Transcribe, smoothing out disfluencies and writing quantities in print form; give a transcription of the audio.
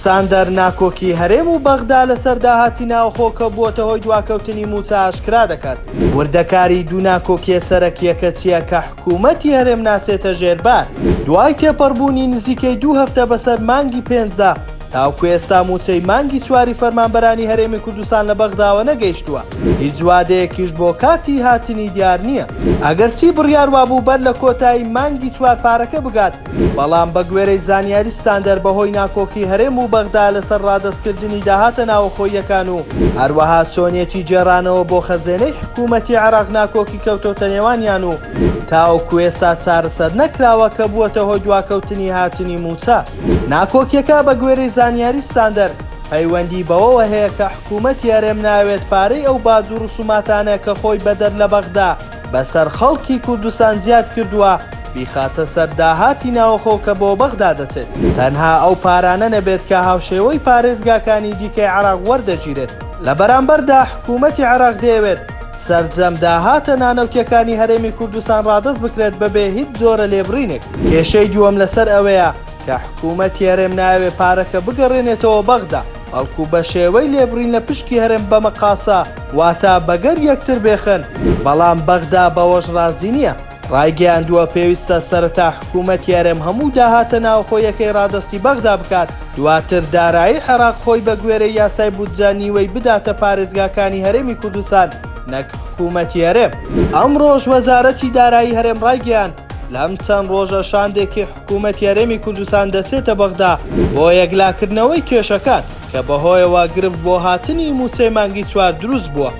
ستاندەر ناکۆکی هەرێم و بەغدا لەسەر داهاتی ناوخۆ کە بووەتە هۆی دواکەوتنی مووچە ئاشکرا دەکات. وردەکاری دوو ناکۆکییە سەرەکییەکە چییە کە حکوومەتی هەرێم ناسێتە ژێر بار؟ دوای تێپەڕبوونی نزیکەی دوو هەفتە بەسەر مانگی پێنجدا، تاوەکو ئێستا مووچەی مانگی چواری فەرمانبەرانی هەرێمی کوردستان لە بەغداوە نەگەیشتووە، هیچ وادەیەکیش بۆ کاتی هاتنی دیار نییە. ئەگەرچی بڕیار وابوو بەر لە کۆتایی مانگی چوار پارەکە بگات، بەڵام بەگوێرەی زانیاری ستاندەر بەهۆی ناکۆکی هەرێم و بەغدا لەسەر ڕادەستکردنی داهاتە ناوەخۆییەکان و هەروەها چۆنیەتی گێڕانەوە بۆ خەزێنەی حکوومەتی عێراق ناکۆکی کەوتۆتە نێوانیان و تاوەکو ئێستا چارەسەر نەکراوە کە بووەتە هۆی دواکەوتنی هاتنی مووچە. ناکۆکیەکە بەگوێرەی زانیاری ستاندەر پەیوەندی بەوەوە هەیە کە حکوومەتی هەرێم نایەوێت پارەی ئەو باج و ڕسوماتانە کە خۆی بەدەر لە بەغدا بەسەر خەڵکی کوردستان زیاد کردووە بیخاتە سەر داهاتی ناوەخۆ کە بۆ بەغدا دەچێت تەنها ئەو پارانە نەبێت کە هاوشێوەی پارێزگاکانی دیکەی عێراق وەردەگیرێت لە بەرامبەردا حکوومەتی عێراق دەیەوێت سەرجەم داهاتە نانەوتیەکانی هەرێمی کوردستان ڕادەست بکرێت بەبێ هیچ جۆرە لێبڕینێک. کێشەی دووەم لەسەر ئەوەیە کە حکوومەتی هەرێم نایەوێ پارەکە بگەڕێنێتەوە بەغدا، بەڵکو بەشێوەی لێبڕین لە پشکی هەرێم بە مەقاسە، واتە بەگەر یەکتر بێخن، بەڵام بەغدا بەوەش ڕازی نییە، ڕایگەیاندووە پێویستە سەرەتا حکوومەتی هەرێم هەموو داهاتە ناوخۆییەکەی ڕادەستی بەغدا بکات، دواتر دارایی عێراق خۆی بەگوێرەی یاسای بودجە نیوەی بداتە پارێزگاکانی هەرێمی کوردستان نەک حکوومەتی هەرێم. ئەمڕۆش وەزارەتی دارایی هەرێم ڕایگەیاند، لەم چەند ڕۆژە شاندێکی حکوومەتی هەرێمی کوردستان دەچێتە بەغدا بۆ یەکلاکردنەوەی کێشەکان کە بەهۆیەوە گرفت بۆ هاتنی مووچەی مانگی چوار دروست بووە.